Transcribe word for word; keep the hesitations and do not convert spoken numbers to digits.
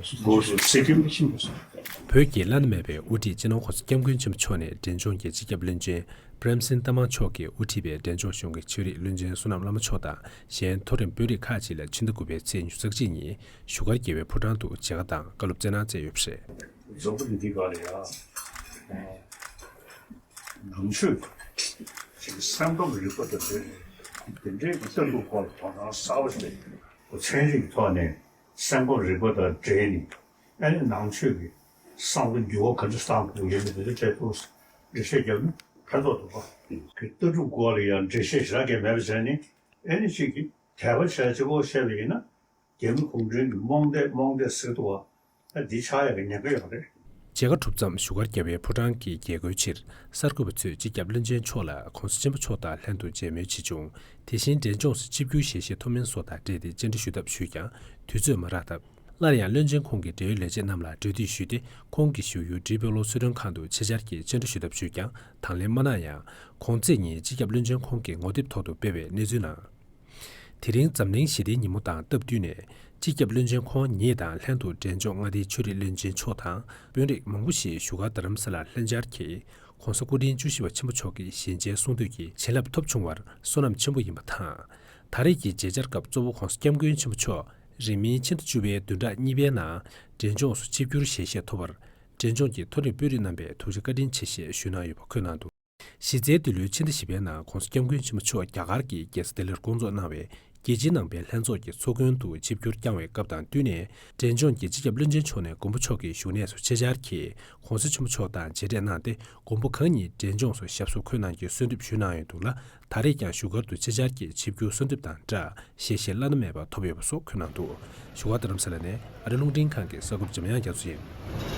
སྐོར་སུ་སྲིད་ཁྲིམས་བོད་ཀྱི་བླ་ན་མེད་པའི་དབུ་ཁྲིད་སྤྱི་ནོར་༸གོང་ས་༸སྐྱབས་མགོན་ཆེན་པོ་མཆོག་ནས་འབྲས་ལྗོངས་ཀྱི་སྤྱི་ཁྱབ་བློན་ཆེན་པྲེམ་སིང་རྟ་མང་མཆོག་གིས་དབུ་ཁྲིད་པའི་འབྲས་ལྗོངས་གཞུང་གི་ཆོས་རིག་བློན་ཆེན་བསོད་ནམས་བླ་མ་མཆོག་དང་གཞན་མཐོ་རིམ་དཔོན་རིགས་ཁག་ཅིག་ལ་ཕྱི་ཟླ་དགུ་པའི་ཚེས་ཉི་ཤུ་རྩ་གཅིག་ཉིན་བཞུགས་སྒར་རྒྱལ་བའི་ཕོ་བྲང་དུ་མཇལ་ཁ་དང་བཀའ་སློབ་སྩལ་གནང་མཛད་ཡོད་པ་རེད། འཛམ་བུ་གླིང་འདི་ག་ལ་ཡ། ནང་ཆོས་ཀྱི་སེམས་ཁམས་རིག་པ་དང་འབྲེལ་ནས་དེ་འདྲའི་ལྟ་གྲུབ་སྐོར་ལ་དོ་སྣང་གསར་པ་ཞིག་ཚན་རིག་ཐོག་ནས་སེམས་ཁམས་རིག་པ་དང་འབྲེལ་ནས་ཨ་ནི་ནང་ཆོས་ཀྱི་བསམ་བློ་འགྱུར་བ་ག་འདྲ་བཏང་དགོས་ཡོད་མེད་དེ་འདྲ་འབྲེལ་ཐུག་འགྲེལ་བཤད་རྒྱབ་ན་ཕན་ཐོགས་འདུག་པ། ལྟ་གྲུབ་སྐོར་ལ་ཡང་འགྲེལ་བཤད་ཞེ་དྲག་གས་མེད་པ་བྱས་ནས་ཨ་ནི་གཅིག་གིས་དད་པ་བྱས་གཅིག་པོ་བཤད་པ་ཡིན་ན། རྒྱལ་མོ་གུང་ཁྲན་གྱི་རྨོངས་དད་རྨོངས་དད་ཟེར་འདུག་བ། ཨ་འདི་ཆགས་ཡག་གི་ཉེན་ཁ་ཡོད་རེད། མཇལ་ཁ་གྲུབ་མཚམས་བཞུགས་སྒར་རྒྱལ་བའི་ཕོ་བྲང་གི་རྒྱལ་སྒོའི་ཕྱིར་གསར་འགོད་པ་ཚོས་སྤྱི་ཁྱབ་བློན་ཆེན་མཆོག་ལ་༸གོང་ས་ཆེན་པོ་མཆོག་དང་ལྷན་དུ་མཇལ་མོལ་བྱེད་བྱུང་། དེ་བཞིན་འབྲས་ལྗོངས་སུ་ཆིབས་བསྒྱུར་ཞལ་བཞེས་ཐོབ་མིན་སོགས་དང་འབྲེལ་ཏེ་བཅར་འདྲི་ཞུ་ཐབས་ཞུས་ཀྱང་དུས་ཚོད་མ་རག་སྟབས། སླར་ཡང་བློན་ཆེན་ཁོང་གི་འབྲེལ་ཡོད་ལས་བྱེད་རྣམས་ལ་གྲོས་བསྡུར་ཞུས་ཏེ་ཁོང་གི་བཞུགས་ཡུལ་ཌི་པོ་ལོ་སུད་ཊོན་ཁང་དུ་ཆེད་བཅར་གྱིས་བཅར་འདྲི་ཞུ་ཐབས་ཞུས་ཀྱང་དང་ལེན་མ་གནང་ཡང་གོང་ཚེས་ཉིན་སྤྱི་ཁྱབ་བློན་ཆེན་ཁོང་གིས་ངོ་དེབ་ཐོག་ཏུ་སྤེལ་བའི་གནས་ཚུལ་ནང་། དེ་རིང་འཛམ་གླིང་ཞི་བདེའི་ཉིན་མོ་དང་སྟབས་བསྟུན་ནས་སྤྱི་ཁྱབ་བློན་ཆེན་ཁོང་ཉིད་དང་ལྷན་དུ་འབྲས་ལྗོངས་མངའ་སྡེའི་ཆོས་རིག་བློན་ཆེན་མཆོག་དང་དཔོན་རིགས་མང་པོ་ཞིག་བཞུགས་སྒར་རྡ་རམ་ས་ལར་ལྷན་བཅར་གྱིས་༸གོང་ས་སྐུ་ཕྲེང་བཅུ་བཞི་པ་ཆེན་པོ་མཆོག་གི་ཞལ་མཇལ་གསུང་འདོན་གྱི་བྱིན་རླབས་ཐོབ་བྱུང་བར་བསོད་ནམས་ཆེན་པོ་ཡིན་པ་དང་། ད་རེས་ཀྱི་མཇལ་བཅར་སྐབས་གཙོ་བོ་༸གོང་ས་༸སྐྱབས་མགོན་ཆེན་པོ་མཆོག་རིང་མིན་ཕྱི་ཟླ་བཅུ་པའི་བདུན་ཕྲག་གཉིས་པའི་ནང་འབྲས་ལྗོངས་སུ་ཆིབས་བསྒྱུར་ཞལ་བཞེས་ཐོབ་པར་འབྲས་ལྗོངས་ཀྱི་མཐོ་རིམ་དཔོན་རིགས་རྣམ་པས་ཐུགས་རྗེ་བཀའ་དྲིན་ཆེ་ཞེས་ཞུས་གནང་ཡོད་པ་འཁོད་གནང་འདུག་གཞི་རྩའི་འདི་ལོའི་ཕྱི་ཟླ་བཞི་པའི་ནང་༸གོང་ས་༸སྐྱབས་མགོན་ཆེན་པོ་མཆོག་རྒྱ་གར་གྱི་རྒྱལ་ས་ལྡི་ལིར་བསྐོང་ཚོགས་གནང་བའི་རྒྱལ་སྤྱིའི་ནང་པའི་ལྷན་ཚོགས་ཀྱི་ཚོགས་མགོན་དུ་ཆིབས་བསྒྱུར་བསྐྱངས་པའི་སྐབས་དང་བསྟུན་ནས་འབྲས་ལྗོངས་ཀྱི་སྤྱི་ཁྱབ་བློན་ཆེན་མཆོག་ནས་མགོན་པོ་མཆོག་གི་བཞུགས་གནས་སུ་ཆེད་བཅར་གྱིས་༸གོང་ས་ཆེན་པོ་མཆོག་དང་མཇལ་འཕྲད་གནང་སྟེ་མགོན་པོ་གང་ཉིད་འབྲས་ལྗོངས་སུ་ཞབས་སོར་འཁོད་གནང་རྒྱུའི་གསོལ་འདེབས་ཞུས་གནང་ཡོད་འདུག་ལ། ད་རེས་ཀྱང་བཞུགས་སྒར་དུ་ཆེད་བཅར་གྱིས་ཆིབས་བསྒྱུར་གསོལ་འདེབས་དང་སྦྲགས་ཞལ་བཞེས་བླ་ན་མེད་པ་ཐོབ་ཡོད་པ་སོགས་འཁོད་གནང་འདུག་བཞུགས་སྒར་རྡ་རམ་ས་ལ་ནས་ཨ་རི་རླུང་འཕྲིན་ཁང་གི་གསར་འགོད་པ་འཇམ་དབྱངས་རྒྱ་མཚོ་ཡིན།